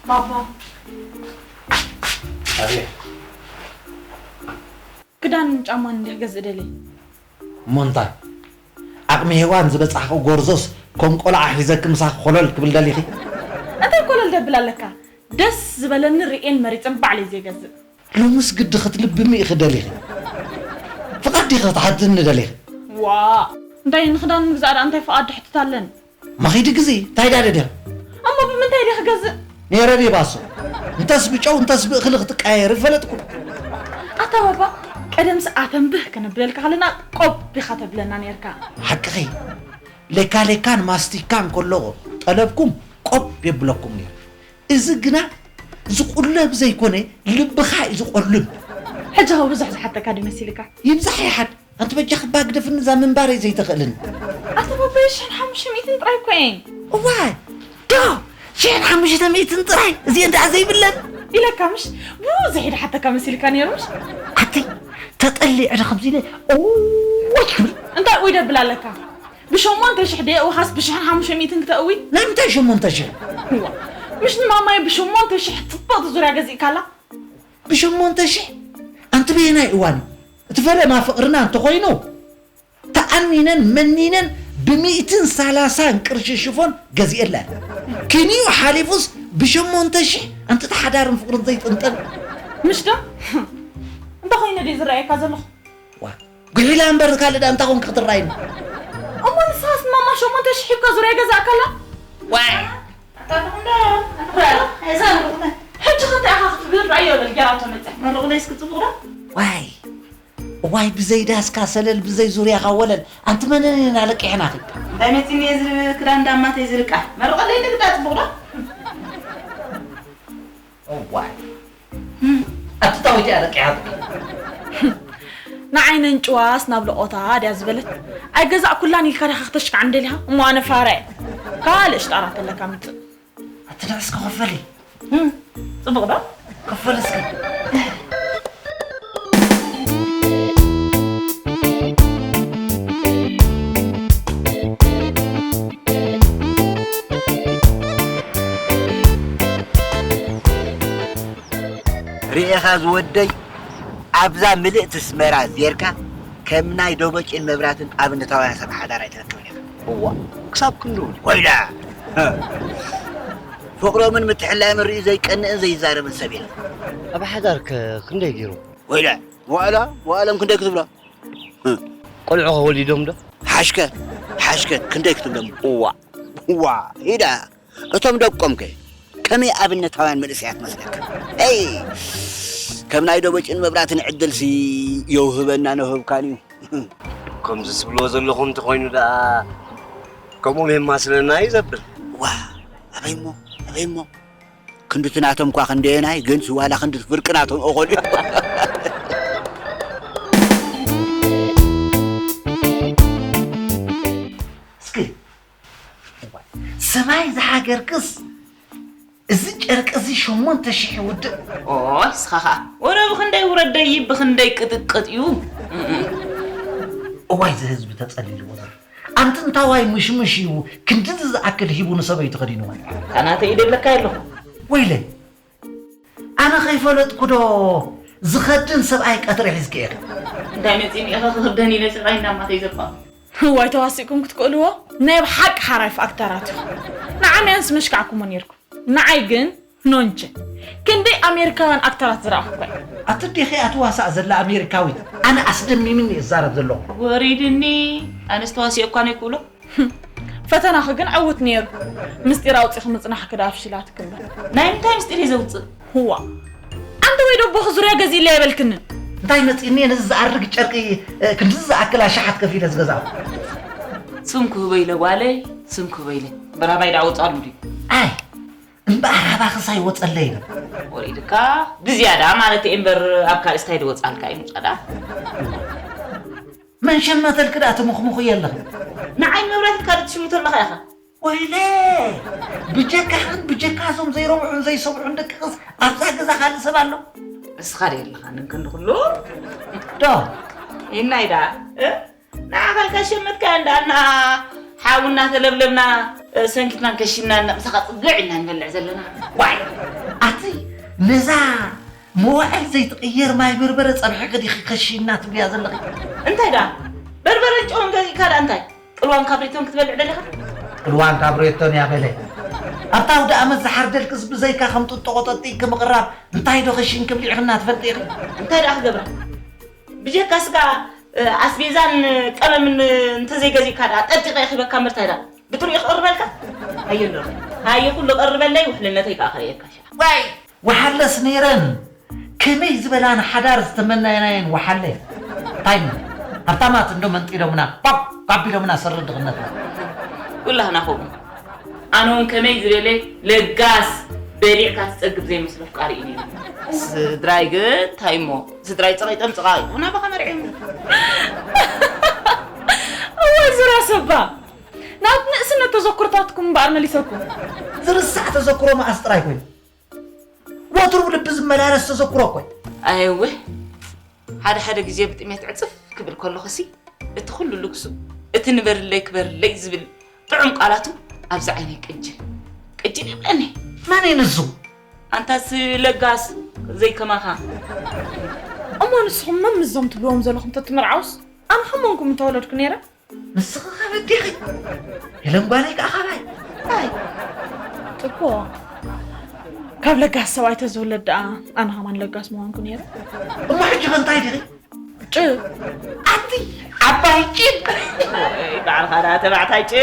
ባባ፣ ኣቤት። ክዳን ጫማን እንዲህ ገዝእ ደልየ። እሞ እንታይ? ዓቕሚ ሄዋን ዝበጻሕኺ ጎርዞስ ከም ቆልዓ ሒዘኪ ምሳኺ ኮለል ክብል ደሊኺ? እንታይ ኮለል ደብል ኣለካ? ደስ ዝበለኒ ርእየን መሪጸን ባዕለይ እየ ዝገዝእ። ሎምስ ግዲ ክትልብሚ ኢኺ ደሊኺ? ፍቓድ ዲኺ ክትሓትኒ ደሊኺ? ዋ፣ እንታይ ንኽዳን ምግዛእ ደኣ እንታይ ፍቓድ ድሕትት ኣለኒ? መኺዲ ግዚ እንታይ ዳደ ዲኺ? እሞ ብምንታይ ድየ ክገዝእ? ነይረ ድየ ባሶ? እንተስ ብጨው እንተስ ብእኽሊ ክትቀያየር ፈለጥኩ። ኣታ ባባ፣ ቀደምስ ኣተንብህ ከነብለልካ ከለና ቆብ ኢኻ ተብለና ነርካ። ሓቅኺ። ሌካ ሌካን ማስቲካን ከሎ ጠለብኩም ቆብ የብለኩም ነይሩ። እዚ ግና ዝቁለብ ዘይኮነ ልብኻ እዩ ዝቆልም። ሕጂ ኸ ብዙሕ ዝሓተካ ድዩ መሲልካ? ይብዛሕ ይሓድ። ኣንቲ በጃኺ ባግደፍኒ እዛ ምንባረይ ዘይተኽእልን። ኣቲ ቦበይ ሽሕን ሓሙሽተ ሚእትን ጥራይ እኮ እየን። እዋይ ዶ ሽሕን ሓሙሽተ ሚእትን ጥራይ እዚአን ደኣ ዘይብለን ኢለካ ምሽ ብዙሕ ኢደ ሓተካ መሲልካ ነይሩ ምሽ ኣቲ ተጠሊዐ ዶ ከምዚ ኢለ እወይ ክብል እንታይ ኡይ ደብል ኣለካ ብሸሞንተ ሽሕ ደየ እውኻስ ብሽሕን ሓሙሽተ ሚእትን ክተእዊ ናይ ምንታይ ሸሞንተ ሽሕ እዋ ምሽ ንማማይ ብሸሞንተ ሽሕ ጽብቕቲ ዙርያ ገዚእካላ ብሸሞንተ ሽሕ ኣንቲ በየናይ እዋን እዩ እቲ ፈለማ ፍቕርና እንተኾይኑ ተኣኒነን መኒነን ብሚእትን ሰላሳን ቅርሺ ሽፎን ገዚኤለን። ክንዩ ሓሊፉስ ብሸሞንተ ሽሕ ኣንጥቲ ሓዳርን ፍቕርን ዘይጥንጠን። ምሽ ዶ? እንታይ ኮይኑ ድዩ ዝረኣየካ ዘለኹ? ዋ ጉሒላ እምበር ካልእ ደኣ እንታይ ኮንኪ ክትረኣይኒ? እሞ ንስኻስ ማማ ሸሞንተ ሽሕ ሂብካ ዙርያ ገዛእካላ? ዋይ! ሕጂ ኸ እንታይ ኢኻ ክትብል? ራእዮ በል ጌራቶ መጸ። መርቑለይ እስኪ ጽቡቕ ዶ? ዋይ! እዋይ ብዘይ ዳስካ ሰለል ብዘይ ዙርያኻ ወለል ኣንቲ መነን ኢና ለቂሕናኺ እንታይ መፂኒ እየ ዝብል ክዳን ዳማተይ ዝልቃ መርቐለይ ንግዳ ፅቡቕ ዶ እዋይ ኣቲ ዳዊት እያ ለቂሓትኪ ንዓይነን ጭዋስ ናብ ለቆታ ድያ ዝበለት ኣይገዛእኩላን ኢልካ ዲኻ ክተሽካዕን ደሊኻ እሞ ኣነ ፋራ እየ ካልእ ሽጣራ ተለካ ምፅእ ኣቲ ንዕስኪ ክፈሊ ፅቡቕ ዶ? ክፈል እስኪ ርኤኻ ዝወደይ ኣብዛ ምልእቲ ስመራ ዜርካ ከም ናይ ደበጭን መብራትን ኣብነታውያን ሰብ ሓዳር ኣይትረክብን ኢኻ። እዋ ክሳብ ክንድኡ ድዩ? ወይዳ! ፍቕሮምን ምትሕላዮምን ርእዩ ዘይቀንእን ዘይዛረብን ሰብ የለን። ኣብ ሓዳር ከ ክንደይ ገይሩ? ወይዳ! መዋእሎም መዋእሎም ክንደይ ክትብሎ? ቆልዑ ከ ወሊዶም ዶ? ሓሽከ ሓሽከ ክንደይ ክትብሎም? እዋ! እዋ! ኢዳ! እቶም ደቆም ከ ከመይ ኣብነታውያን መንእሰያት መስለካ? ኤይ ከም ናይ ደበጭን መብራትን ዕድልሲ የውህበና ነውህብካን እዩ። ከምዚ ትብልዎ ዘለኹም እንተኾይኑ ደኣ ከምኡ ሜማስለና እዩ ዘብል። ዋ ኣበይሞ ኣበይሞ ክንድቲ ናቶም እኳ ክንደየናይ ግን ዋላ ክንድቲ ፍርቂ ናቶም እኾን እዩ። እስኪ ሰማይ ዝሃገርክስ እዚ ጨርቂ እዚ ሸሞንተ ሽሕ ይውድእ። ኦይ እስኻ ኸኣ ወረ ብኽንደይ ውረደይ ብኽንደይ ቅጥቅጥ እዩ። እዋይ እዚ ህዝቢ ተጸሊልዎ ዘሎ ኣንቲ እንታዋይ ምሽምሽ እዩ ክንድዚ ዝኣክል ሂቡ ንሰበይቱ ከዲንዋ። ኣታ ናተይ ኢደ ብለካ ኣለኹ። ወይለይ ኣነ ከይፈለጥኩ ዶ ዝኸድን ሰብኣይ ቀትሪ ሒዝኪ ኢኺ። እንታይ መጺኒ ኢኺ ክኽደን ኢለ ሰብኣይ እንዳማተይ ዘፋ። እዋይ ተዋሲእኩም ክትክእልዎ ናይ ብሓቂ ሓራይ ፋክተራት ኢኹም። ንዓመያንስ መሽካዕኩሞ ኔርኩም። ንዓይ ግን ኖንቸ። ክንደይ ኣሜሪካውያን ኣክተራት ዝረኣኹ እኳ እየ። ኣቲ ዲኺ እያ ትዋሳእ ዘላ ኣሜሪካዊት? ኣነ ኣስደሚምኒ እየ ዝዛረብ ዘለኹ። ወሪድኒ ኣነስ ተዋሲኦ እኳ ነይክእሎ። ፈተናኺ ግን ዕውት ነይሩ። ምስጢር ኣውፂኺ ምፅናሕኪ ደኣ ፍሽላትኪ እምበር። ናይ ምንታይ ምስጢር እየ ዘውፅእ? ህዋ ኣንቲ ወይ ደቦኺ ዙርያ ገዚእለይ ኣይበልክንን። እንታይ መፂኒ ነዚ ዝኣርግ ጨርቂ ክንድዚ ዝኣክል ኣሽሓት ከፊለ ዝገዛእኩ? ስም ክህቦ ኢለ ጓለይ ስም ክህቦ ኢለ በራባይ ደኣ ወፃሉ ድዩ? ኣይ እምበኣር ኣባኽስ ኣይወፀለይን። ወሪድካ ብዝያዳ ማለት እየ እምበር ኣብ ካልእ ስታይ ድወፃልካ እዩ ምፃዳ። መን ሸመተልኪ ደኣ ትምኽምኹ የለኽን። ንዓይ መብራት ካልእ ትሽምቶ ኣለኻ ኢኻ። ወይለ ብጀካኽን ብጀካ እዞም ዘይረብሑን ዘይሰብሑን ደቅኽስ ኣብዛ ገዛ ካልእ ሰብ ኣሎ? እስኻ ዶ የለኻንን ክንዲ ኩሉ ዶ ይናይ ደኣ ንዓ ካልካ ሸመትካያ እንዳና ሓው እናተለብለብና ሰንኪትናን ከሺናን ምሳኻ ጽግዕ ኢልና ንበልዕ ዘለና። ዋይ ኣቲ ነዛ መዋዕል ዘይትቕየር ማይ በርበረ ጸብሒ ከዲኺ ከሺና ትብልያ ዘለኺ። እንታይ ደኣ በርበረን ጨውን ገዚእካ ደኣ እንታይ ጥልዋን ካብሬቶን ክትበልዕ ደሊኻ? ጥልዋን ካብሬቶን እያ በለ። ኣብታ ኣውደ ኣመት ዝሓርደልክስ ብዘይካ ከም ጥጦ ቆጠጢ ክምቕራብ እንታይ ዶ ከሺን ክብሊዕኽና ትፈልጢ ኢኺ? እንታይ ደኣ ክገብራ? ብጀካ ስጋ ኣስቤዛን ቀመምን እንተዘይገዚእካ ደኣ ጠጢቐ ይኽበካ እምበር እንታይ ደኣ ብጥሪኡ ክቕርበልካ? ኣየ ኣሎ። ኣየ ኩሉ ቀርበለይ ውሕልነተይ ከኣ ከርእየካ ሽዓ። ዋይ ወሓለስ ነይረን ከመይ ዝበላን ሓዳር ዝተመናየናየን ወሓለ። እንታይ እሞ ሃብታማት እንዶ መንጢሎምና ቋብ ቋብ ኢሎምና ሰሪ ድኽነትና። ኩላህና ከምኡ። ኣነ እውን ከመይ ዝበለ ለጋስ በሊዕካ ትጸግብ ዘይመስሎ ፍቃሪ እዩ ነይሩ። ስድራይ ግን እንታይ እሞ ስድራይ ጸቒጦም ጸቓቒጦም ናባኻ መርዒም። እወ ዝራ ሰባ ናብ ንእስነት ተዘኩርታትኩም እምበኣር መሊሰኩም። ዝርሳዕ ተዘክሮ መኣስ ጥራይ ኮይኑ ወትሩ ልቢ ዝመላለስ ተዘክሮ እኮ እዩ። ኣይውህ ሓደ ሓደ ግዜ ብጥሜት ዕፅፍ ክብል ከለኹሲ እቲ ኩሉ ልግሱ እቲ ንበርለይ ክበርለይ ዝብል ጥዑም ቃላቱ ኣብዚ ዓይነይ ቅጅል ቅጅል ይብለኒ። መን እዩ ንሱ? ኣንታስ ለጋስ ዘይከማኻ። እሞ ንስኹም መን ምስዞም ትብልዎም ዘለኹም ተትምርዓውስ ኣነ ከመንኩም ምተወለድኩ ነይረ። ንስኺ ከበድ ኢኺ። ሄለን ጓለይ ከኣ ካባይ። ኣይ። ጽቡቕ። ካብ ለጋስ ሰብኣይ ተዝውለድ ደኣ ኣነ ከማን ለጋስ ምዃንኩ ነይረ። እሞ ሕጂ ከ እንታይ ዲኺ? ጭ። ኣቲ ዓባይ ጭ። ባዕልኻ ደኣ ተባዕታይ ጭ።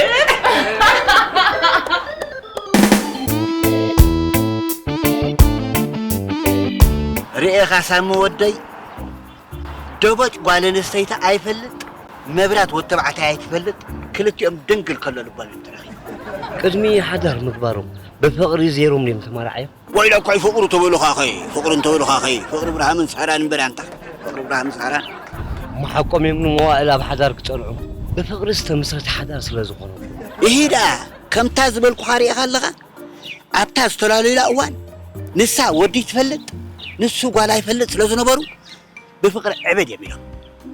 ርኤኻ ሳሚ ወደይ፣ ደቦጭ ጓል ኣንስተይቲ ኣይፈልጥ፣ መብራት ወዲ ተባዕታይ ኣይትፈልጥ፣ ክልቲኦም ድንግል ከሎ ልቦም እዩ ተረኺቡ። ቅድሚ ሓዳር ምግባሮም ብፍቕሪ ዜሮም ድዮም ተማርዓዮም? ወይለኮይ ፍቕሪ ተበሉኻኸይ፣ ፍቕሪ እንተበሉኻኸይ፣ ፍቕሪ እብርሃምን ሳራን እምበር ኣንታ፣ ፍቕሪ እብርሃምን ሳራን። እሞ ሓቆም እዮም ንመዋእል ኣብ ሓዳር ክጸንዑ፣ ብፍቕሪ ዝተመስረተ ሓዳር ስለ ዝኾኖም። ይሂ ደኣ፣ ከምታ ዝበልኩኻ ርኢኻ ኣለኻ፣ ኣብታ ዝተላለዩላ እዋን ንሳ ወዲ ትፈልጥ፣ ንሱ ጓል ኣይፈልጥ ስለ ዝነበሩ፣ ብፍቕሪ ዕብድ እዮም ኢሎም።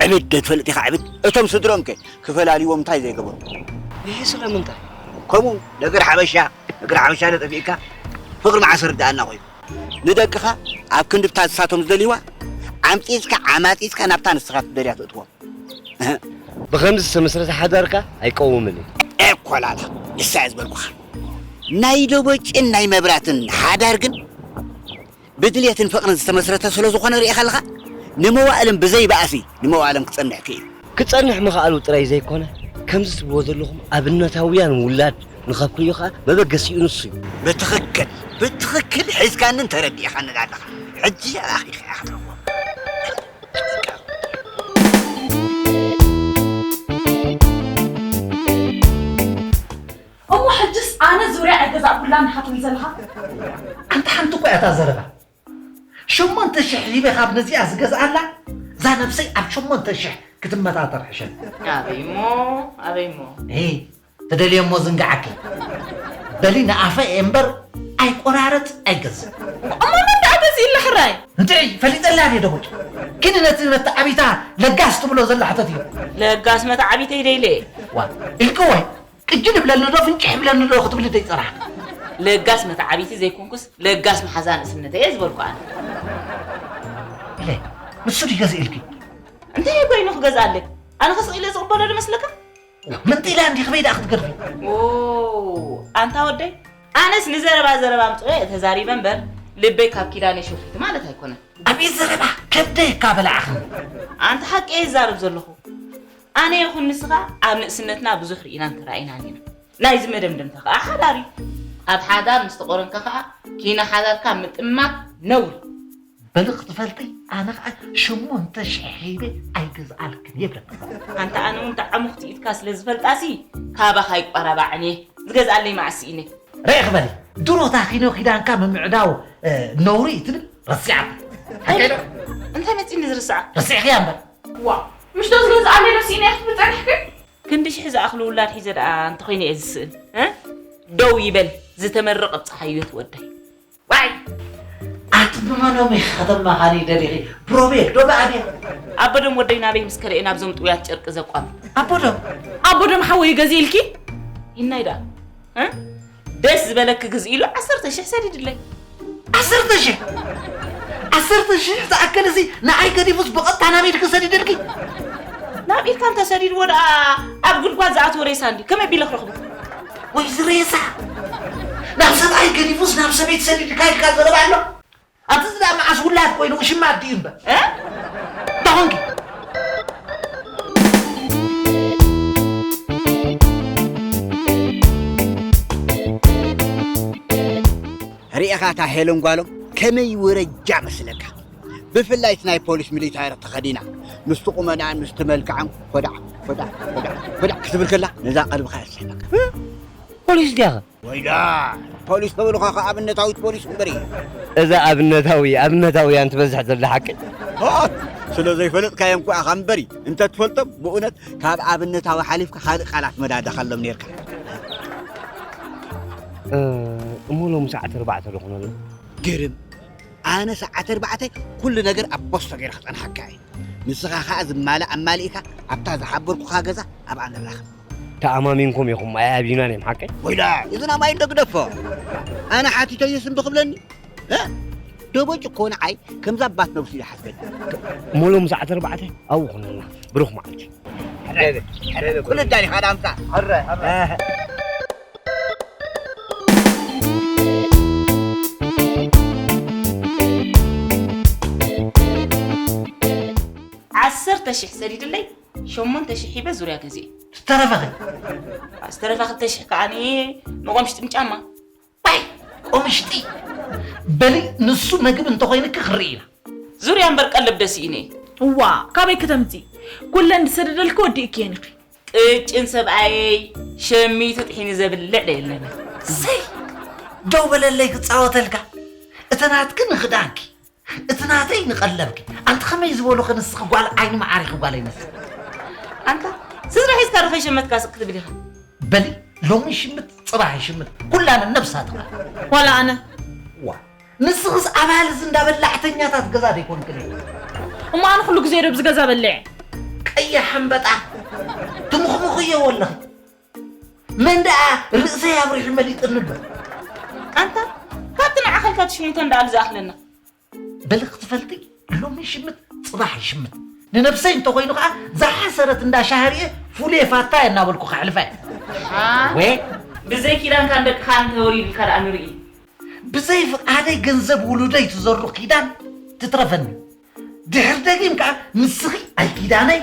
ዕብድ ዶ ትፈልጥ ኢኻ ዕብድ? እቶም ስድሮም ከ ክፈላልይዎም እንታይ ዘይገበሩ? ይሄ ስለምንታይ? ከምኡ ነገር ሓበሻ፣ ነገር ሓበሻ ዶ ጠፊእካ? ፍቕሪ መዓስ ርድኣና ኮይኑ? ንደቅኻ ኣብ ክንድብታ ንሳቶም ዝደልይዋ ዓምጺጽካ ዓማጺጽካ ናብታ ንስኻ ትደልያ ተእትዎም። ብኸምዚ ዝተመስረተ ሓዳርካ ኣይቀውምን እዩ። ኤኮላላ ንሳ እየ ዝበልኩኻ። ናይ ደቦጭን ናይ መብራትን ሓዳር ግን ብድልየትን ፍቕርን ዝተመስረተ ስለ ዝኾነ ርኢኻ ኣለኻ፣ ንመዋእሎም ብዘይ ባእሲ ንመዋእሎም ክጸንሕ ክኢሉ። ክጸንሕ ምኽኣሉ ጥራይ ዘይኮነ፣ ከምዚ ትብልዎ ዘለኹም ኣብነታውያን ውላድ ንኸፍርዩ ኸኣ መበገሲኡ ንሱ እዩ። ብትኽክል፣ ብትኽክል ሒዝካንን ተረዲእኻንን ኣለኻ። ሕጂ ኣኺኺ ኢኻ ትረኽቦ። እሞ ሕጅስ ኣነ ዙርያ ኣይገዛእኩላን ኢኻ ትብል ዘለኻ? ኣንታ ሓንቲ እኮ እያ እታ ዘረባ። ሸሞንተ ሽሕ ሂበ ካብ ነዚኣ ዝገዝኣላ እዛ ነብሰይ ኣብ ሸሞንተ ሽሕ ክትመታተር ሕሸኒ። ኣበይ እሞ ኣበይ እሞ። እሂ ትደልዮ እሞ ዝንግዓኪ። በሊ ንኣፈ እየ እምበር ኣይቆራረጽ ኣይገዝእ። እሞ መን ደኣ ገዚእላ ሕራይ? እንድዒ ፈሊጠላ ድየ ደቦጭ? ግን ነቲ መተዓቢታ ለጋስ ትብሎ ዘላ ሕተትዮ። ለጋስ መተዓቢተይ ደይለ። ዋ ኢልክወይ ቅጅል ይብለኒ ዶ ፍንጭሕ ይብለኒ ዶ ክትብሊ ደይጸናሕኪ? ለጋስ መተዓቢቲ ዘይኮንኩስ ለጋስ መሓዛ ንእስነተይ እየ ዝበልኩ ኣነ። ኢለ ንሱ ድዩ ገዚእልኪ? እንታይ ኮይኑ ክገዝኣለይ? ኣነ ከስቕ ኢለ ዝቕበሎ ዶ መስለካ? ምንጢላ እንዲ ክበይ ደኣ ክትገርፊ? ኦ ኣንታ ወደይ ኣነስ ንዘረባ ዘረባ ኣምፅኦ እየ ተዛሪበ እምበር ልበይ ካብ ኪዳነ ሸፊቱ ማለት ኣይኮነን። ኣቤት ዘረባ ከብደይ እካ በላዕኽኒ። ኣንታ ሓቂ እየ ዝዛረብ ዘለኹ። ኣነ ይኹን ንስኻ ኣብ ንእስነትና ብዙሕ ርኢናን ተራኢናን ኢና። ናይዚ መደምደምታ ከዓ ሓዳር እዩ። ኣብ ሓዳር ምስ ተቆረንካ ከዓ ኪነ ሓዳርካ ምጥማት ነውሪ። በሊ ክትፈልጢ ኣነ ከዓ ሸሞንተ ሽሕ ሂበ ኣይገዝኣልክን እየ ብለካ። ኣንታ ኣነ እውን ጣዕሙ ክትኢትካ ስለ ዝፈልጣሲ ካባኻ ኣይቋራባዕን እየ። ዝገዝኣለይ መዓስ ስኢነ። ርእ ክበሊ ድሮ ታኺኖ ኪዳንካ ምምዕዳው ነውሪ እዩ ትብል ረሲዓታ። እንታይ መፂኒ ዝርስዓ? ረሲዕኽያ እምበር። ዋ ምሽቶ ዝገዝኣለይ ዶ ስኢነ ክትብል ፀኒሕክን? ክንዲ ሽሕ ዝኣኽሉ ውላድ ሒዘ ደኣ እንተኾይነ እየ ዝስእን እ? ደው ይበል ዝተመረቐ ብፀሓይ እዩ ትወዳይ። ዋይ ኣቲ ብመኖም ኢኺ ከተማኻኒ ደሊኺ? ብሮቤል ዶ ብኣብያ? ኣቦዶም ወደይ ናበይ ምስ ከደኤ ናብዞም ጥውያት ጨርቂ ዘቋም። ኣቦዶም ኣቦዶም ሓወይ ገዚእልኪ? ይናይ ደኣ እ? ደስ ዝበለኪ ግዝኢ ኢሉ ዓሰርተ ሽሕ ሰዲድለይ። ዓሰርተ ሽሕ? ዓሰርተ ሽሕ ዝኣክል እዚ ንዓይ ገዲፉስ ብቐጥታ ናብ ኢድኪ ሰዲድልኪ? ናብ ኢድካ እንተሰዲድዎ ደኣ ኣብ ጉድጓድ ዝኣትወ ሬሳ እንዲ ከመይ ቢለ ክረኽቦ? ወይ እዚ ሬሳ ናብ ሰብኣይ ገዲፉስ ናብ ሰበይቲ ሰዲድካ ኢልካ ዘረባ ኣሎ? ኣቲ ዝዳ መዓስ ውላድ ኮይኑ ሽማ ኣዲኡ እምበር። እ? ዳኾንኪ? ሪኢኻ እታ ሄለን ጓሎም ከመይ ወረጃ መስለካ? ብፍላይ እቲ ናይ ፖሊስ ሚሊታሪ ተኸዲና፣ ምስቲ ቁመናን ምስቲ መልክዓን ኮዳዕ፣ ኮዳዕ፣ ኮዳዕ፣ ኮዳዕ ክትብል ከላ፣ ነዛ ቀልብኻ የስሕበካ። ፖሊስ ድያኸ? ወይዳ፣ ፖሊስ ተብልኻ ከ ኣብነታዊት ፖሊስ እምበር እዩ። እዛ ኣብነታዊ፣ ኣብነታውያን ትበዝሕ ዘላ ሓቂ። ኦ፣ ስለ ዘይፈለጥካዮም እኮ ኢኻ እምበሪ፣ እንተ ትፈልጦም ብእውነት ካብ ኣብነታዊ ሓሊፍካ ካልእ ቃላት መዳዳኻሎም ነርካ። እ፣ እሞ ሎሚ ሰዓት ኣርባዕተ ዶ ኾነ ኣሎ? ግርም፣ ኣነ ሰዓት ኣርባዕተ ኩሉ ነገር ኣብ ቦስቶ ገይረ ክጸንሓካ እየ። ንስኻ ኸኣ ዝማልእ ኣማሊእካ ኣብታ ዝሓበርኩኻ ገዛ ኣብኣ ንራኸብ። ተኣማሚንኩም ኢኹም፣ ኣይ ኣብዩናን እዮም ሓቀይ? ወይዳ፣ እዚ ናባይ እንዶ ግደፎ። ኣነ ሓቲተዮ ስም ብኽብለኒ? እ? ደቦጭ እኮ ንዓይ ከምዛ ባት ነብሱ እዩ ሓስበኒ። እሞ ሎሚ ሰዓት ኣርባዕተ ኣብኡ ኹነና። ብሩኽ መዓልቲ። ኩሉ ዳሊኻ ዳምጻ። ሕረ፣ ሕረ። ዓሰርተ ሽሕ ሰዲድለይ፣ ሸሞንተ ሽሕ ሂበ ዙርያ ገዚኤ። ዝተረፈኸ? ዝተረፈ ክልተ ሽሕ ከዓኒ ንቆምሽ ጥምጫማ። ዋይ፣ ቆምሽጢ። በሊ፣ ንሱ መግቢ እንተኾይንኪ ክርኢ ኢና። ዙርያ እምበር ቀለብ ደስ ኢነ። እዋ፣ ካበይ ክተምጺ? ኩለን ዝሰደደልኪ ወዲእክየን ኢኺ። ቅጭን ሰብኣየይ ሸሚቱ ጥሒኑ ዘብልዕ ዶ የለን። ሰይ፣ ደው በለለይ ክጻወተልካ። እቲ ናትኪ ንኽዳንኪ፣ እቲ ናተይ ንቐለብኪ። ኣንቲ ከመይ ዝበሉኺ ንስኺ ጓል ዓይኒ መዓሪኺ ጓል ኣይመስል። ኣንታ ስድራ ሒዝካ ዶ ከይሸመትካ ስቕ ክትብል ኢኻ? በሊ፣ ሎሚ ሽምት፣ ጽባሕ ሽምት፣ ኩላን ነብሳ ትኻ። ዋላ ኣነ። ዋ፣ ንስኽስ ኣባል እዚ እንዳ በላዕተኛታት ገዛ ዶ ኣይኮንክን? እሞ ኣነ ኩሉ ግዜ ዶ ኣብዚ ገዛ በልዐ? ቀያሕ ኣንበጣ፣ ትምኽምኽዮ ወለኺ። መን ደኣ ርእሰይ ኣብሪሑ መሊጥኒ እምበር። ኣንታ፣ ካብቲ ንዓኸልካ ትሽምተን ደኣ ዝኣኽለና። በሊ ክትፈልጢ፣ ሎሚ ይሽምት፣ ጽባሕ ይሽምት። ንነብሰይ እንተኾይኑ ኸኣ፣ ዝሓሰረት እንዳ ሻህሪኤ፣ ፉሉየ ፋታ እየ እናበልኩ ከሕልፋ እየ። ሓ? ወ? ብዘይ ኪዳንካን ደቅኻን እንተወሪዱልካ ደኣ ንርኢ። ብዘይ ፍቓደይ ገንዘብ ውሉደይ ትዘሩ ኪዳን ትትረፈኒ። ድሕር ደጊም ከኣ፣ ንስኺ ኣይ ኪዳነይ፣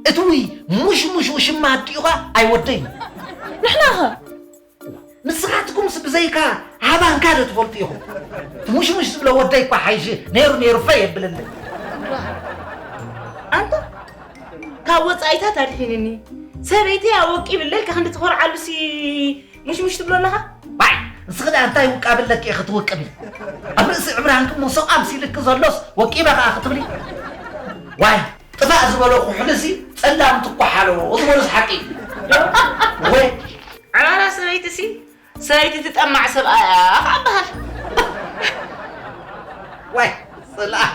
እቲ ውይ ሙሽሙሽ ውሽማ ኣዲኡ ኸኣ ኣይወደይን። ንሕና ኸ? ንስኻትኩምስ ብዘይካ ሃባንካ ዶ ትፈልጡ ኢኹም? እቲ ሙሽሙሽ ዝብሎ ወደይ እኳ ሓይሽ ነይሩ ነይሩ ፈ የብለለይ። ኣንታ ካብ ወጻኢታት ኣድሒንኒ ሰበይተይ ኣወቂብለይ ኢልካ ክንዲ ትኾርዓሉሲ ሙሽሙሽ ትብሎ ኣለኻ? ባይ፣ ንስኺ ደኣ እንታይ ውቃብ ኣለኪ ኢኺ ትውቅቢ? ኣብ ርእሲ ዕብራንኪ እሞ ሰቕ ኣምሲልኪ ዘሎስ ወቂበ ኸኣ ክትብሊ? ዋይ፣ ጥፋእ ዝበሎ ኩሕልሲ ጸላም ትኳሓሎ ዝበሎስ ሓቂ እዩ። ወይ፣ ዕባራ ሰበይትሲ ሰበይቲ ትጠማዕ ሰብኣያ ኸዓ በሃል። ዋይ፣ ጽላእ።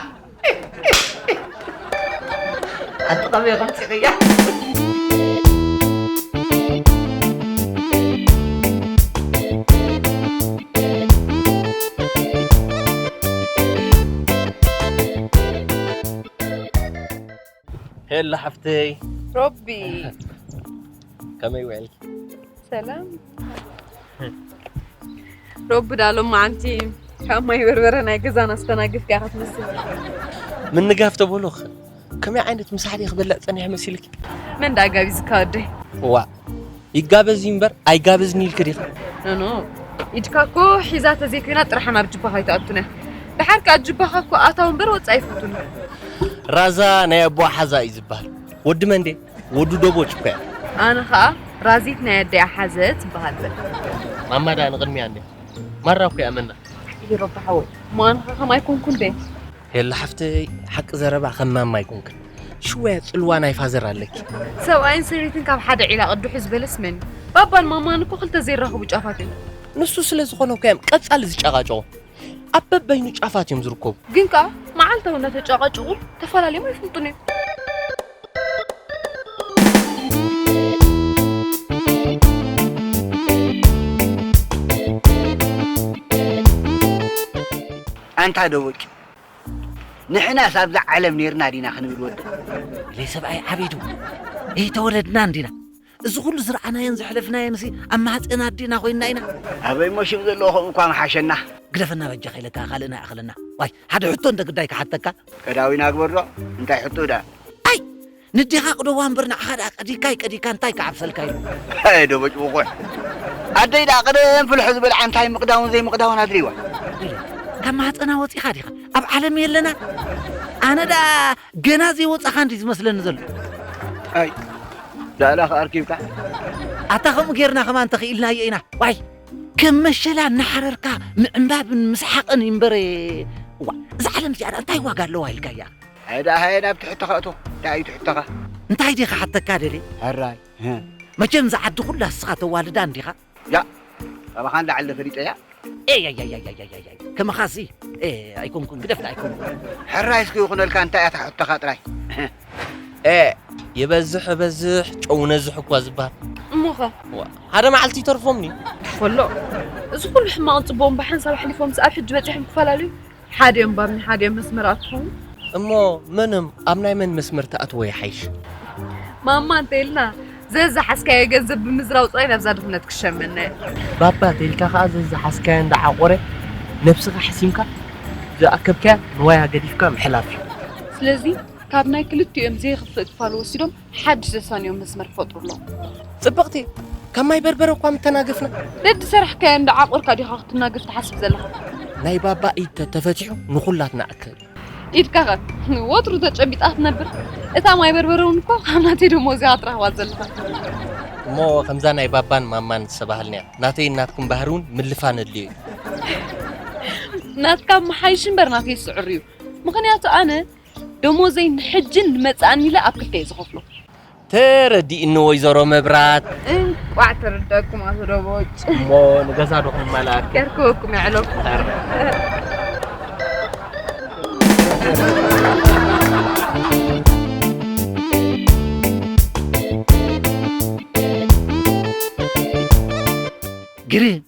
ኣቲ ኸመይ ከምጺኽያ? ሄሎ ሓፍተይ። ሮቢ። ከመይ ውዒልኪ? ሰላም። ሮቢ፣ ዳ ሎማዓንቲ ካብ ማይ በርበረ ናይ ገዛና ዝተናገፍካ ኢኻ ትመስል። ምንጋፍ ተበሎ ኸ ከመይ ዓይነት ምሳሕ ድየ ክበልዕ ጸኒሐ መሲልኪ? መን ደኣ ጋቢዝካ ወደይ? እዋእ፣ ይጋበዝ እዩ እምበር ኣይጋበዝን ኢልኪ ዲኺ? ኖኖ፣ ኢድካ እኮ ሒዛ ተዘይኮይና ጥርሓ ናብ ጅባኻ ኣይትኣቱን እያ። ደሓር ከኣ ጅባኻ እኮ ኣታዊ እምበር ወጻኢ ኣይፈቱን እዩ። ራዛ ናይ ኣቦኣ ሓዛ እዩ ዝበሃል። ወዲ መን ድየ? ወዲ ደቦጭ እኮ እያ። ኣነ ኸኣ ራዚት ናይ ኣደይ ሓዘት እበሃል በል። ማማ ደኣ ንቕድሚያ እንድያ። ማራ እኮ እያ መና። ይረቢ ሓወይ፣ እሞ ኣነ ኸ ከማይ ኮንኩ እንዴ? ሄላ ሓፍተይ፣ ሓቂ ዘረባ ከም ማማ ኣይኮንክን። ሽወያ ጽልዋ ናይ ፋዘር ኣለኪ። ሰብኣይን ሰበይትን ካብ ሓደ ዒላ ቅድሑ ዝበለስ መን እዩ? ባባን ማማን እኮ ክልተ ዘይራኸቡ ጫፋት እዮም። ንሱ ስለ ዝኾነ እኮ እዮም ቀጻሊ ዝጨቃጨቁ። ኣብ በበይኑ ጫፋት እዮም ዝርከቡ። ግን ከኣ መዓልታዊ እናተጨቃጨቁ ተፈላለዮም ኣይፈልጡን እዮም። ኣንታ ደቦጭ፣ ንሕናስ ኣብዛ ዓለም ኔርና ዲና ክንብል ወዲ? ለይ ሰብኣይ ዓቢዱ፣ ኣይተወለድናን ዲና? እዚ ኩሉ ዝረኣናዮን ዘሕለፍናዮንሲ ኣብ ማህፀን ኣዲና ኮይንና ኢና። ኣበይ እሞ ሽም ዘለዎ ከምኡ እኳ ምሓሸና። ግደፈና በጃኻ ኢለካ ካልእ ናይ ኣኽለና። ዋይ፣ ሓደ ሕቶ እንደ ግዳይ ክሓተካ። ከዳዊና ግበርዶ? እንታይ ሕቶ ደኣ? ኣይ! ንዴኻ ቅደዋ እምበር ንዓኻ ደኣ ቀዲካይ ቀዲካ እንታይ ክዓብሰልካ ኢሉ። ኣይ፣ ደቦጭ ብቑዕ። ኣደይ ደኣ ቀደም ፍልሑ ዝበልዓ እንታይ ምቕዳውን ዘይምቕዳውን ኣድልይዋ። ኢለ፣ ካብ ማህፀና ወፂኻ ዲኻ? ኣብ ዓለም የለና? ኣነ ደኣ ገና ዘይወፃኻ እንዲ ዝመስለኒ ዘሎ። ኣይ፣ ዳእላ ከኣርኪብካ። ኣታ ከምኡ ጌርና ከማን ተኽኢልናዮ ኢና። ዋይ! ከም መሸላ እናሓረርካ ምዕንባብን ምስሓቕን ይንበረ። እዋ፣ እዛ ዓለም እዚኣ ደኣ እንታይ ዋጋ ኣለዋ ኢልካያ? ኣይ ደኣ ሃየ ናብ ትሕተኻ እቶ፣ እንታይ እዩ ትሕተኻ? እንታይ ዲኻ ሓተካ ደልየ? ሕራይ፣ ህ። መቸም እዛ ዓዲ ኩላ እስኻ ተዋልዳ እንዲኻ? ያ፣ ካባኻ ንላዕሊ ፈሊጠያ? ኤይ፣ ኣይ፣ ኣይ፣ ኣይ፣ ኣይ፣ ኣይ፣ ኣይ፣ ኣይ። ከማኻሲ፣ ኤ፣ ኣይኮንኩን፣ ግደፍና ኣይኮንኩን። ሕራይ እስኪ ይኹነልካ፣ እንታይ እያ ትሕተኻ ጥራይ? ኤ፣ ይበዝሕ ይበዝሕ፣ ጨው ነዝሕ እኳ ዝበሃል። እሞኸ? ዋ፣ ሓደ መዓልቲ ይተርፎምኒ። ኮሎ፣ እዚ ኩሉ ሕማቕን ጽቡቕን ብሓንሳብ ኣሕሊፎምስ ኣብ ሕጂ በጺሖም ክፈላለዩ? ሓደ እዮም ባኒ፣ ሓደ እዮም መስመር ኣትኾኑ። እሞ መንም ኣብ ናይ መን መስመር ትኣትዎ ይሓይሽ? ማማ እንተ ኢልና፣ ዘዝሓዝካዮ ገንዘብ ብምዝራው ጥራይ ናብዛ ድኽነት ክሸመና እያ። ባባ ተይልካ ከኣ ዘዝሓዝካዮ እንዳዓቆረ ነብስኻ ሓሲምካ ዝኣከብካያ ንዋያ ገዲፍካ ምሕላፍ እዩ። ስለዚ ካብ ናይ ክልቲኦም ዘይኽፍእ ክፋል ወሲዶም ሓድሽ ዘሳንዮም መስመር ክፈጥሩ ኣለዎም። ጽብቕቲ፣ ካብ ማይ በርበረ እኳ ምተናገፍና። ነቲ ሰራሕካዮ እንዳዓቆርካ ዲኻ ክትናገፍ ትሓስብ ዘለኻ? ናይ ባባ ኢድ ተተፈቲሑ ንኹላትና ኣከል። ኢድካ ኸ ወትሩ ተጨቢጣ ትነብር? እታ ማይ በርበረ እውን እኮ ካብ ናተይ ደሞዝ ኢኻ ትረኽባ ዘለኻ። እሞ ከምዛ ናይ ባባን ማማን ዝተባህልናያ ናተይን ናትኩም ባህሪ እውን ምልፋን ኣድልዮ እዩ። ናትካ መሓይሽ እምበር ናተይ ስዕር እዩ። ምኽንያቱ ኣነ ደሞዘይ ንሕጅን ንመጽኣን ኢለ ኣብ ክልተ እየ ዝኸፍሎ። ተረዲእኒ ወይዘሮ መብራት። እንቋዕ ተረዳእኩም ኣቶ ደቦጭ። እሞ ንገዛ ዶ ክንመላእክ? ከርክበኩም የዕለኩም። ኧረ። ግርም።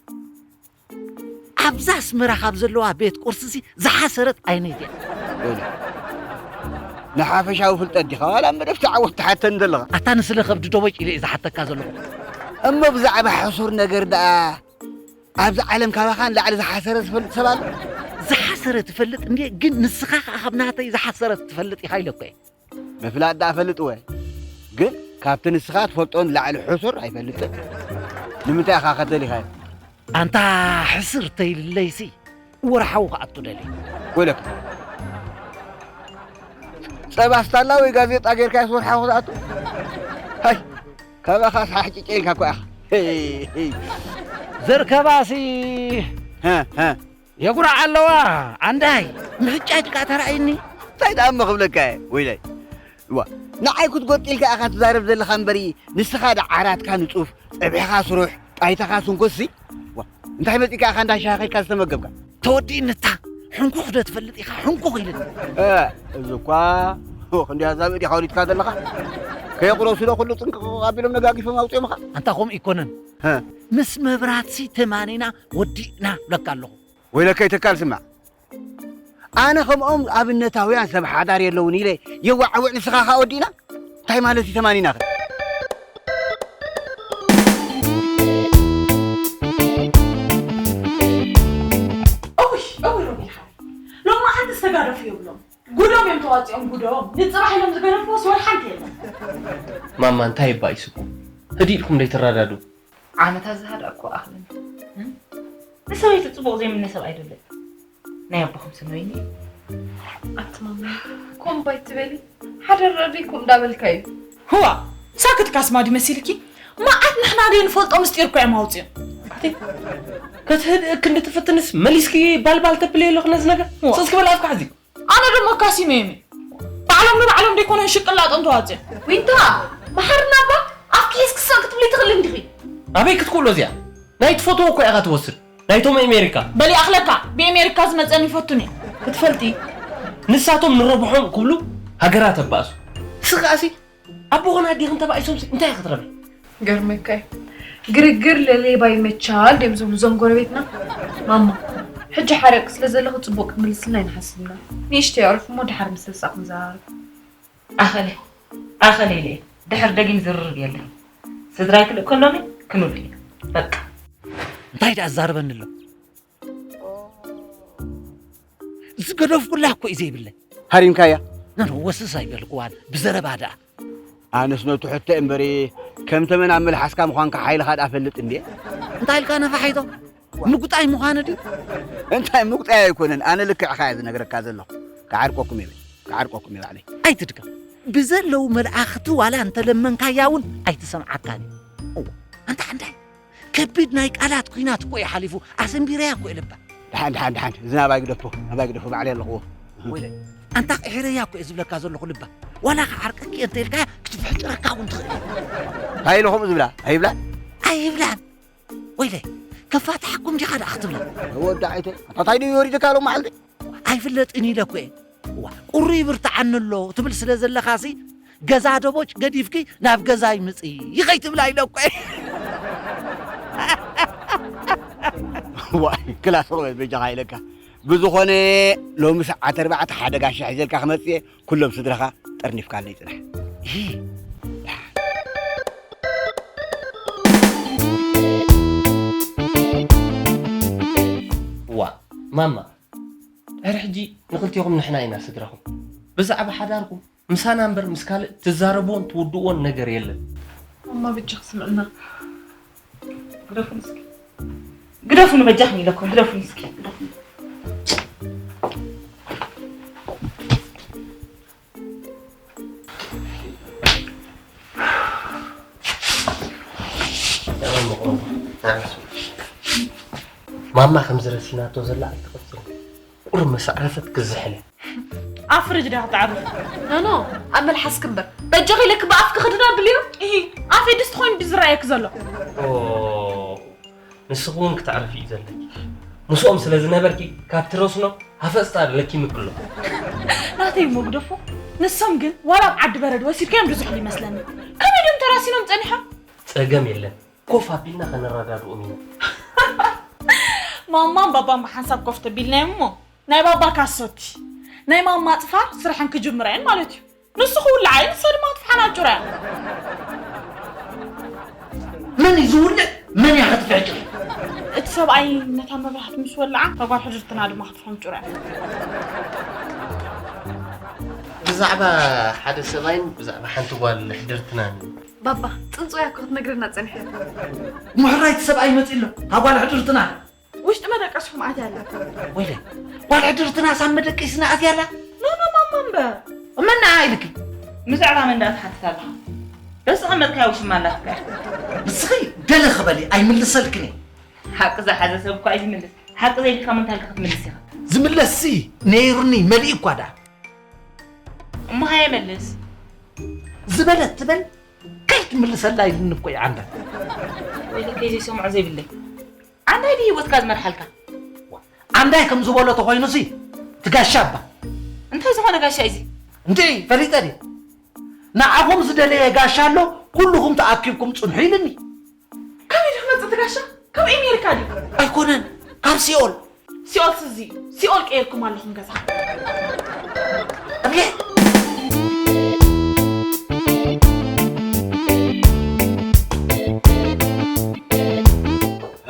ኣብዛ ኣስመራ ካብ ዘለዋ ቤት ቁርስሲ ዝሓሰረት ዓይነይ እያ። በሉ። ንሓፈሻዊ ፍልጠት ዲኻ ዋላ መደብ ተዓወት ትሓተኒ ዘለኻ? ኣታ ንስለ ከብዲ ደቦጭ ኢለ እየ ዝሓተካ ዘለኹ። እሞ ብዛዕባ ሕሱር ነገር ደኣ ኣብዚ ዓለም ካባኻ ንላዕሊ ዝሓሰረ ዝፈልጥ ሰብ ኣሎ? ዝሓሰረ ትፈልጥ እንዴ? ግን ንስኻ ከኣ ካብ ናተይ ዝሓሰረ ትፈልጥ ኢኻ ኢለ እኮ እየ። ምፍላጥ ደኣ እፈልጥ እወ፣ ግን ካብቲ ንስኻ ትፈልጦ ንላዕሊ ሕሱር ኣይፈልጥን። ንምንታይ ኢኻ ከ ደሊኻዮ? ኣንታ ሕስር ተይልለይሲ፣ ወርሓዊ ክኣቱ ደልየ። ወይለካ። ጸባ ስታላ ወይ ጋዜጣ ጌርካዮስ ወርሓዊ ክትኣቱ? ሃይ፣ ካባኻስ ሓሕጭጨ ኢልካ እኮ ኢኻ። ዘርከባሲ። ሃ፣ ሃ። የጉርዓ ኣለዋ፣ ኣንዳይ፣ ምሕጫጭ ከኣ ተራእይኒ። እንታይ ደኣ እሞ ክብለካ እየ፣ ወይለይ። እዋ፣ ንዓይ ክትጎጥ ኢልካ ኢኻ ትዛረብ ዘለኻ እምበሪ፣ ንስኻ ደኣ ዓራትካ ንጹፍ፣ ጸብሕኻ ስሩሕ፣ ጣይታኻ ስንኩስሲ። እዋ፣ እንታይ መጺእካ ኢኻ እንዳ ሻሂ ከይድካ ዝተመገብካ? ተወዲእንታ፣ ሕንኩኽ ዶ ትፈልጥ ኢኻ? ሕንኩኽ ኢልኒ። እ፣ እዚ እኳ፣ ኦ፣ ክንደይ ኣዛብእ ዲኻ ወሊድካ ዘለኻ? ከየቑረሱ ዶ ኩሉ ጥንቅቕ ኣቢሎም ነጋጊፎም ኣውጺኦምኻ? ኣንታ ከምኡ ኣይኮነን። ሀ። ምስ መብራትሲ ተማኒና ወዲእና እብለካ ኣለኹ። ወይለከ ይተካል ስማዕ። ኣነ ከምኦም ኣብነታውያን ሰብ ሓዳር የለውን ኢለ የዋዕውዕ፣ ንስኻ ኸኣ ወዲእና? እንታይ ማለት እዩ ተማኒና ኸ? እውይ እውይ ሮቤል ሓወይ፣ ሎማዓንቲ ዝተጋደፉ የብሎም። ጉዶም እዮም ተዋፂኦም ጉዶም። ንፅባሕ ኢሎም ዝገደፍዎስ ወላ ሓንቲ የለን። ማማ እንታይ እባ እዩ ስቁ? ህድእ ኢልኩም ደይትረዳድኡ? ዓመታት ዝሃድኣ እኮ ኣኽለኒ። ንሰበይቲ ጽቡቕ ዘይምነ ሰብኣይ ዶ ኣሎ? ናይ ኣቦኹም ስም ርኢኒ። ኣቲ ማማ፣ ኮምባይ ትበሊ? ሓደ ረዲኩም እንዳበልካዩ። ህዋ፣ ሳክት ካስማዲ መሲልኪ? መዓት ንሕና ደይ ንፈልጦ ምስጢር እኮ እዮም ኣውፅኦም። ኣቲ ከትህድእ ክንዲ ትፍትንስ መሊስኪ ባልባል ተብልየ ኣለኹ ነዚ ነገር። ስስኪ በል ኣፍካ ሕዚ። ኣነ ደሞ ካሲኖ የሚ ባዕሎም ንባዕሎም ደይኮነ ሽቅላጦም ተዋፅኦም። ዊንታ መሓርና እባ ኣፍኪ ሒዝኪ ስቕ ክትብሊ ትኽእሊ እንዲኺ። ኣበይ ክትክእሎ እዚኣ ናይ ትፈትዎ እኮ ኢኻ ትወስድ ናይቶም ኣሜሪካ። በሊ ኣኽለካ ብኤሜሪካ ዝመፀን ይፈቱን እየ። ክትፈልጢ ንሳቶም ንረብሖም ክብሉ ሃገራት ኣባእሱ። ስኻሲ ኣቦኽን ኣዴኽን ተባኢሶምሲ እንታይ ኢኺ ትረብሒ? ገርመካ እዩ። ግርግር ለሌባ ይመቻል ድዮም ዝብሉ እዞም ጎረቤትና። ማማ ሕጂ ሓሪቕ ስለ ዘለኹ ጽቡቕ ክትምልስልና ኣይንሓስብና። ንእሽተይ ኣዕርፍ እሞ ድሓር ምስ ተሳቕ ንዘራረብ። ኣኸለ ኣኸለ ኢለ ድሕር ደጊም ዝርርብ የለን። ስድራይ ክልእ ከሎሚ ክንብል እዩ። በቃ። እንታይ ደኣ ዛርበኒ ኣሎ? ዝገደፍኩላ እኮ እዩ ዘይብለይ። ሃሪምካያ? ኖ፣ ኖ፣ ወስስ ኣይበልኩዋን። ብዘረባ ደኣ። ኣነስ ነቱ ሕቶ እምበሪ ከም ተመን ኣብ መልሓስካ ምዃንካ ሓይልኻ ደኣ ፈልጥ እንዴ? እንታይ ኢልካ ነፋሒቶ? ምጉጣይ ምዃኑ ድዩ? እንታይ ምጉጣይ ኣይኮነን፣ ኣነ ልክዕኻ እየ ዝነግረካ ዘለኹ። ክዓርቀኩም እየ በል፣ ክዓርቀኩም እየ ባዕለይ። ኣይትድገም። ብዘለዉ መልኣኽቲ ዋላ እንተለመንካያ እውን ኣይትሰምዓካን እዩ። እዋ፣ ኣንታ ሓንዳይ ከቢድ ናይ ቃላት ኲናት እኮ እዩ ሓሊፉ፣ ኣሰንቢረያ እኮ እየ ልባ። ደሓን፣ ደሓን፣ ደሓን፣ እዚ ናባይ ግደፎ፣ ናባይ ግደፎ፣ ባዕለይ ኣለኽዎ። ወይለ፣ ኣንታ ቅሒረያ እኮ እየ ዝብለካ ዘለኹ ልባ። ዋላ ክዓርቀኪ እየ እንተ ኢልካያ ክትፍሕጭረካ እውን ትኽእል እያ። እንታይ ኢለ ከምኡ ዝብላ? ኣይብላን? ኣይብላን። ወይለ፣ ከፋትሓኩም ዲኻ ደኣ ክትብላ? ወዲ ዓይተይ፣ ኣታ እንታይ ድዩ ወሪድካ ሎም መዓልቲ? ኣይፍለጥን ኢለ እኮ እየ። እዋ፣ ቁሪ ይብርትዓኒ ኣሎ ትብል ስለ ዘለኻሲ፣ ገዛ ደቦጭ ገዲፍኪ ናብ ገዛይ ምጺ ይኸይ ትብላ ኢለ እኮ እየ። ዋይ፣ ክላስ ቁርበት በጃኻ ኢለካ። ብዝኾነ፣ ሎሚ ሰዓት ኣርባዕተ ሓደ ጋሻ ሒዘልካ ክመጽእ እየ። ኩሎም ስድራኻ ጠርኒፍካለይ ጽናሕ። እሂ። ዋ፣ ማማ፣ ድሕሪ ሕጂ ንኽልቴኹም ንሕና ኢና ስድራኹም። ብዛዕባ ሓዳርኩም ምሳና እምበር ምስ ካልእ ትዛረብዎን ትውድእዎን ነገር የለን። ማማ በጃ ክስምዕና። ግደፉን እስኪ። ግደፉን በጃኹም ኢለኩም፣ ግደፉን እስኪ። ግደፉን። ማማ ከም ዝረሲናቶ ዘላ ኣይትቐጽርን። ቁሩብ መሳዕረፈት ክዝሕለ። ኣብ ፍርጅ ዲኻ ትዓርፍ? ኖ፣ ኖ፣ ኣብ መልሓስኪ እምበር። በጃኺ ኢለኪ ብኣፍኪ ክድና ድልዩ? እሂ፣ ኣፈይ ድስቲ ኮይኑ ድዩ ዝረኣየኪ ዘሎ? ኦ፣ ንስኺ እውን ክተዕርፊ እዩ ዘለኪ። ምስኦም ስለ ዝነበርኪ፣ ካብ ትረስኖ ሃፈጽታ ለኪምኪ ኣሎ። ናተይ እሞ ግደፎ። ንሶም ግን ዋላ ኣብ ዓዲ በረድ ወሲድካዮም ዝዝሕሉ ይመስለኒ። ከመይ ድዮም ተራሲኖም ጸኒሖም? ጸገም የለን። ኮፍ ኣቢልና ከነረዳድኦም ኢና። ማማን ባባን ብሓንሳብ ኮፍ ተቢልናዮም እሞ፣ ናይ ባባ ካሶቲ፣ ናይ ማማ ጽፋር ስርሐን ክጅምራ እየን ማለት እዩ። ንሱ ክውልዓ እዩ፣ ንሳ ድማ ክትፈሓናጭሮ እያ። መን እዩ ዝውልዕ? መን እያ ክትፍሕጭር? እቲ ሰብኣይ ነታ መብራህቲ ምስ ወልዓ፣ እታ ጓል ሕድርትና ድማ ክትፈንጭሮ እያ። ብዛዕባ ሓደ ሰብኣይን ብዛዕባ ሓንቲ ጓል ሕድርትናን እዩ። ባባ፣ ጽንጽ እያ እኮ ክትነግረና ጸኒሐ። ምሕራይ እቲ ሰብኣይ መጺእ ኣሎ፣ እታ ጓል ሕድርትና። ውሽጢ መደቀስኩም ኣትያ ኣላ። ወይለ፣ ጓል ሕድርትና ሳብ መደቀስና ኣትያ ኣላ? ኖ፣ ኖ፣ ማማ እምበር። እመና ኢልኪ። ብዛዕባ መን ደኣ ትሓትት ኣለኻ? ደስ ተቐመጥካያ ውሽማ ኣላትካ። ንስኺ ገለ ክበሊ ኣይምልሰልክን እየ። ሓቂ ዝሓዘ ሰብ እኳ እዩ ዝምልስ። ሓቂ ዘይብልካ ምንታይ ኢልካ ክትምልስ ኢኻ? ዝምለስሲ ነይሩኒ መሊኡ እኳ ደኣ። እሞ ሃየ መልስ። ዝበለት ትበል ከይትምልሰላ ኢሉኒ እኮ እዩ ዓንዳ። ወይለከይ ዘይሰምዖ ዘይብለይ። ዓንዳይ ድዩ ህይወትካ ዝመርሓልካ? ዓንዳይ ከም ዝበሎ ተኾይኑሲ እቲ ጋሻ እባ። እንታይ ዝኾነ ጋሻ እዩ እዚ? እንዴ ፈሊጠ ድየ? ንዓኹም ዝደለየ ጋሻ ኣሎ፣ ኩልኹም ተኣኪብኩም ጽንሑ ኢሉኒ። ከመይ ድዩ ክመጽእ እቲ ጋሻ? ካብ ኤሜሪካ ድዩ? ኣይኮነን፣ ካብ ሲኦል። ሲኦል ስዚ፣ ሲኦል ቀይርኩም ኣለኹም ገዛ። እብየ።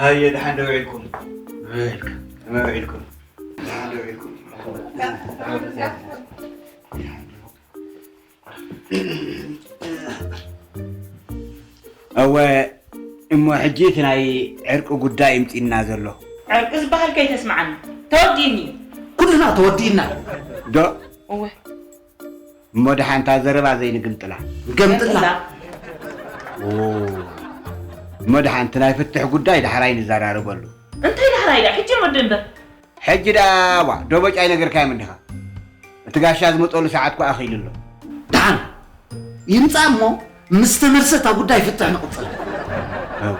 ሃየ፣ ደሓን ዶ ውዒልኩም? ውዒልካ፣ ከመይ ውዒልኩም? ደሓን ዶ ውዒልኩም? እወ፣ እሞ ሕጂ እቲ ናይ ዕርቂ ጉዳይ ይምጺእና ዘሎ። ዕርቂ ዝበሃል ከይተስምዓኒ። ተወዲእኒ እዩ። ኩልና ተወዲእና እዩ። ዶ? እወ። እሞ ደሓን እታ ዘረባ ዘይንግምጥላ። ገምጥላ። ገምጥላ። ኦ። እሞ ደሓን እቲ ናይ ፍትሕ ጉዳይ ዳሕራይ ንዘራረበሉ። እንታይ ዳሕራይ ደኣ? ሕጂ ወዲ እምበር። ሕጂ ደኣ፣ ዋ፣ ደቦጭ ኣይነገርካዮም እንዲኻ? እቲ ጋሻ ዝመጸሉ ሰዓት እኮ ኣኺሉ ኣሎ። ደሓን ይምጻእ እሞ፣ ምስ ተመልሰ እታ ጉዳይ ፍትሕ ንቕጽላ። እው።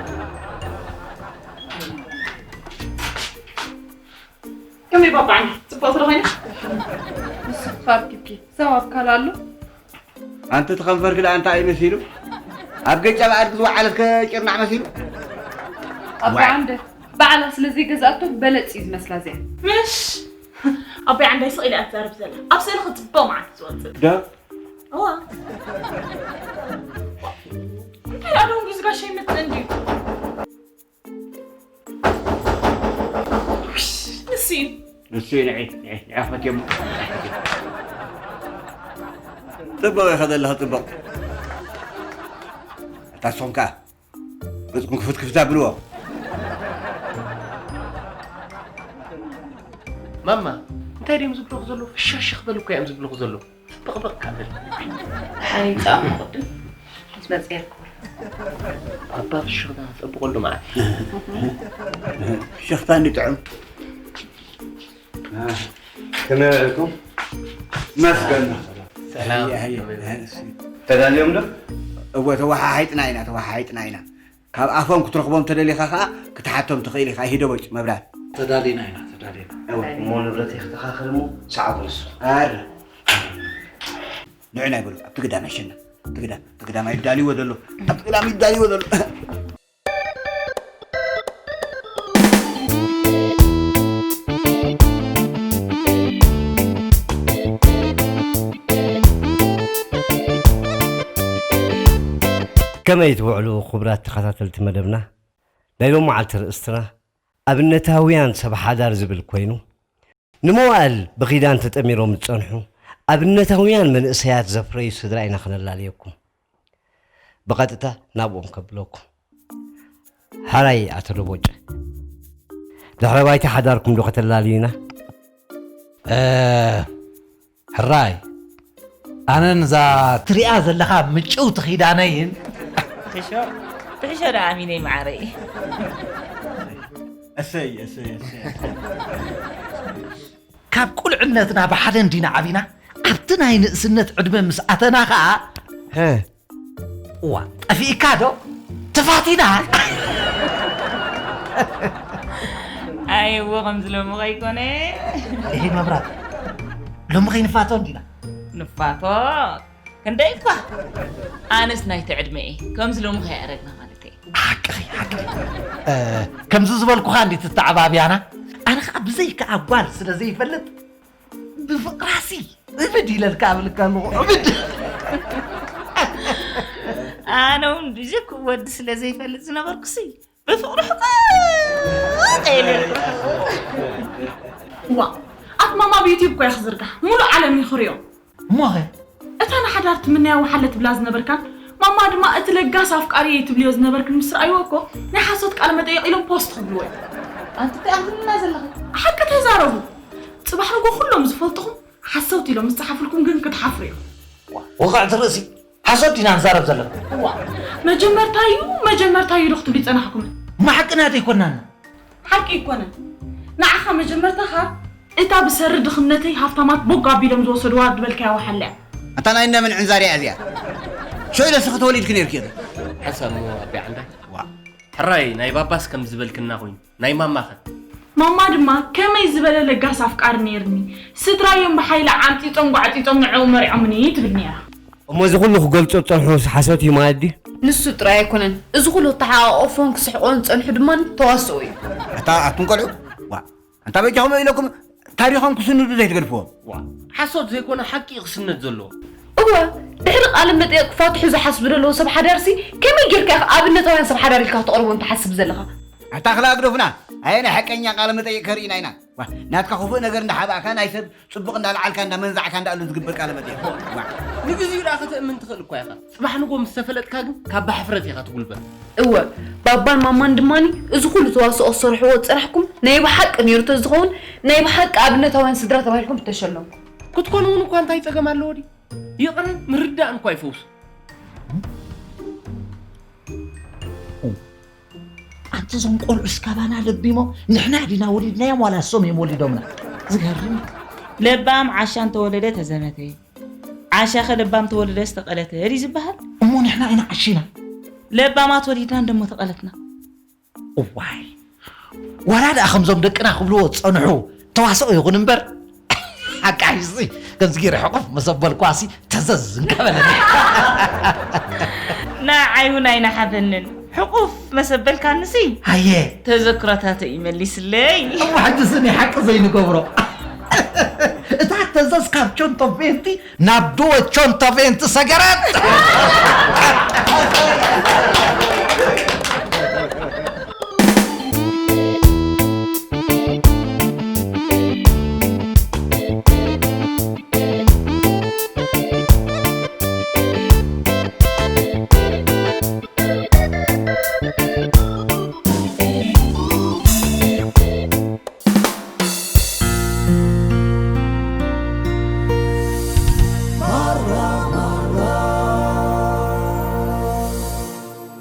ከመይ ባባ ዓይኒ? ጽቡቕ ስለ ኾይነ? ንስኺ ከኣ ኣርኪብኪ። ሰብ ኣብ ካል ኣሎ? ኣንቲ እቲ ከንፈርኪ ደኣ እንታይ እዩ መሲሉ? ኣብ ገጫ ብኣድጊ ዝወዓለት ከ ጭርናዕ መሲሉ? ኣባ ዋይ። ዓንደ፣ ብኣ ቃላ ስለ ዘይገዛእቶ በለጽ እዩ ዝመስላ እዚኣ። ምሽ ኣቦይ ዓንዳይ ስቕ ኢላ እያ ትዛረብ ዘላ። ኣብ ስእሊ ክጽበ መዓት ዝወጽእ። ዶ? እዋ። እንታይ ደኣ ደንጉዩ እዚ ጋሻ ይመጽእ እንድዩ? ንሱ እዩ። ንሱ እዩ፣ ንዒ፣ ንዒ፣ ንዒ፣ ፈትየሞ። ጽቡቕ ኢኻ ዘለኻ፣ ጽቡቕ። ኣታ ንስኹም ከኣ ገጽኩም ክፍት ክፍት ኣብልዎ። ማማ፣ እንታይ ድዮም ዝብሉኹ ዘለዉ? ፍሽኽሽኽ በሉ እኮ እዮም ዝብሉኹ ዘለዉ። በቕበቕ ካብ በል። ሓይጻ ቅድም መጽኤ እኮ። ኣባ ፍሽኽታ ጸብቐሉ ማለት። ፍሽኽታ እንዲ ጥዑም። ከመይ ውዒልኩም? መስገን። ሰላም። ሃየ፣ ሃየ፣ ሃየ፣ እሺ። ተዳልዮም ዶ? እወ፣ ተወሓሒጥና ኢና፣ ተወሓሒጥና ኢና። ካብ ኣፎም ክትረኽቦም ተደሊኻ ኸኣ ክትሓቶም ትኽእል ኢኻ። ሂዶ ቦጭ መብራት። ተዳሊና ኢና፣ ተዳሊና። እወ። እሞ ንብረት የስተኻኽል እሞ ሰዓት ንሱ። ኣረ። ንዑ ናይ በሉ፣ ኣብቲ ግዳም ኣሸና። ኣብቲ ግዳም፣ ኣብቲ ግዳም ኣይዳልዎ ዘሎ። ኣብቲ ግዳም ይዳልዎ ዘሎ። ከመይ ትውዕሉ ክቡራት ተኸታተልቲ መደብና? ናይ ሎሚ መዓልቲ ርእስትና ኣብነታውያን ሰብ ሓዳር ዝብል ኮይኑ፣ ንመዋእል ብኺዳን ተጠሚሮም ዝጸንሑ ኣብነታውያን መንእሰያት ዘፍረዩ ስድራ ኢና ክነላልየኩም። ብቐጥታ ናብኦም ከብለኩም። ሕራይ ኣቶ ደቦጨ፣ ድሕረ ባይታ ሓዳርኩም ዶ ከተላልዩና? እ፣ ሕራይ፣ ኣነን እዛ ትሪኣ ዘለኻ ምጭውቲ ኺዳነይን። ትሕሾ፣ ትሕሾ ደኣ ኣሚነይ መዓረይ። እሰይ፣ እሰይ፣ እሰይ። ካብ ቁልዕነትና ብሓደ እንዲና ዓቢና፣ ኣብቲ ናይ ንእስነት ዕድመ ምስ ኣተና ኸኣ፣ ሀ። እዋ፣ ጠፊእካ ዶ? ተፋቲና? ኣይዎ፣ ከምዚ ሎሚ ከይኮነ። እሂ መብራት፣ ሎሚ ከይንፋቶ እንዲና። ንፋቶ? ክንደይ እኳ። ኣነስ ናይቲ ዕድመ እየ። ከምዚ ሎሚ ከይኣረግና ማለት እየ። ሓቅኺ፣ ሓቅኺ። እ፣ ከምዚ ዝበልኩኻ እንዲ ትተዓባብያና? ኣነ ኸኣ ብዘይካ ጓል ስለ ዘይፈልጥ፣ ብፍቕራሲ እብድ ኢለልካ እብልካ ኣለኹ፣ እብድ። ኣነ እውን ብጀክ ወዲ ስለ ዘይፈልጥ ዝነበርኩሲ፣ ብፍቕሪ ሕቐቕ ኢለ። ዋ፣ ኣቲ ማማ ብዩትዩብ እኮ እያ ክዝርጋሕ፣ ሙሉእ ዓለም እዩ ክሪኦ። እሞኸ? እታ ንሓዳር ትምነያ ወሓለ ትብላ ዝነበርካን፣ ማማ ድማ እቲ ለጋስ ኣፍቃሪየይ ትብልዮ ዝነበርክን ምስ ረኣይዎ እኮ፣ ናይ ሓሶት ቃለ መጠይቕ ኢሎም ፖስት ክብልዎ እዮም። ኣንቲ እንታይ ኣምትልና ዘለኺ? ሓቂ ተዛረቡ። ጽባሕ ንጎ ኩሎም ዝፈልጥኹም ሓሰውቲ ኢሎም ምስ ጸሓፉልኩም ግን ክትሓፍሩ ኢኹም። ወቕዕቲ ርእሲ፣ ሓሶት ዲና ንዛረብ ዘለና? እዋ፣ መጀመርታ እዩ፣ መጀመርታ እዩ ዶ ክትብሉ ይጸናሕኩምን? እሞ ሓቅና ዶ ኣይኮናን? ሓቂ ኣይኮነን። ንዓኻ መጀመርታ ካብ እታ ብሰሪ ድኽነተይ ሃፍታማት ቦግ ኣቢሎም ዝወሰድዋ ዝበልካያ ወሓለ እያ። ኣታ ናይ እንደምን ዕንዛር እያ እዚኣ? ሸው ኢለስ ክትወሊድኪ ነይርኪ ኢኺ። ሓንሳብ እሞ ኣቢ ዓንዳይ። ዋ። ሕራይ ናይ ባባስ ከም ዝበልክና ኮይኑ፣ ናይ ማማኸ? ማማ ድማ ከመይ ዝበለ ለጋስ ኣፍቃሪ ነይርኒ። ስድራዮም ብሓይሊ ዓምጢጦም ጓዕጢጦም ንዕኡ መሪዖምኒ ትብል ነይራ። እሞ እዚ ኩሉ ክገልጾ ዝጸንሑ ሓሶት እዩ ማለት ድዩ? ንሱ ጥራይ ኣይኮነን፣ እዚ ኩሉ ክተሓቋቖፎን ክስሕቖን ዝጸንሑ ድማ ተዋስኦ እዩ። ኣታ ኣቱም ቆልዑ፣ ዋ፣ ኣንታ በጃኹም ኢለኩም ታሪኾም ክስንዱ ዘይትገድፍዎም። ዋ፣ ሓሶት ዘይኮነ ሓቂ እዩ ክስነድ ዘለዎ። እወ፣ ድሕሪ ቃለ መጠየቕ ክፋትሑ ዝሓስቡ ዘለዉ ሰብ ሓዳርሲ ከመይ ጌርካ ኢኻ ኣብነታውያን ሰብ ሓዳር ኢልካ ክተቕርቦም ትሓስብ ዘለኻ? ኣታ ክላ ግደፉና፣ ኣየ ናይ ሓቀኛ ቃለ መጠይቕ ከርእዩና ኢና። ዋ፣ ናትካ ክፉእ ነገር እንዳሓባእካ ናይ ሰብ ጽቡቕ እንዳልዓልካ እንዳመንዛዕካ እንዳኣሉ ዝግበር ቃለ መጠይቕ። ዋ። ንግዚኡ ደኣ ከተእምን ትኽእል እኳ ኢኻ። ጽባሕ ንጎ ምስ ተፈለጥካ ግን ካብ ብሓፍረት ኢኻ ትጉልበት። እወ፣ ባባን ማማን ድማኒ እዚ ኩሉ ተዋስኦ ዝሰርሕዎ ዝጸናሕኩም ናይ ብሓቂ ነይሩ ተዝኸውን ናይ ብሓቂ ኣብነታውያን ስድራ ተባሂልኩም ምተሸለምኩም። ክትኮኑ እውን እኳ እንታይ ጸገም ኣለዎ ድዩ? ይቕረን ምርዳእን እኳ ይፈውስ። ኣንቲ እዞም ቆልዑስ ካባና ለቢሞም ንሕና ዲና ወሊድናዮም ዋላ እሶም እዮም ወሊዶምና? ዝገርም። ለባም ዓሻ እንተወለደ ተዘመተ፣ ዓሻኸ ለባም ተወለደስ ተቐለተ ድዩ ዝበሃል? እሞ ንሕና ኢና ዓሺና። ለባማት ወሊድና እንደሞ ተቐለትና። እዋይ፣ ዋላ ደኣ ከምዞም ደቅና ክብልዎ ዝጸንሑ ተዋስኦ ይኹን እምበር፣ ሓቃይሲ ከምዚ ገይረ ሕቑፍ መሰበልኳሲ ተዘዝ እንከበለኒ። ንዓይ እውን ኣይነሓፈንን። ሕቑፍ መሰበልካንሲ ኣየ ተዘክሮታተይ ይመሊስለይ። እሞ ሕጂ ስኒ ሓቂ ዘይንገብሮ እታ ተዘዝ ካብ ቾንቶ ቬንቲ ናብ ድወ ቾንቶ ቬንቲ ሰገረት።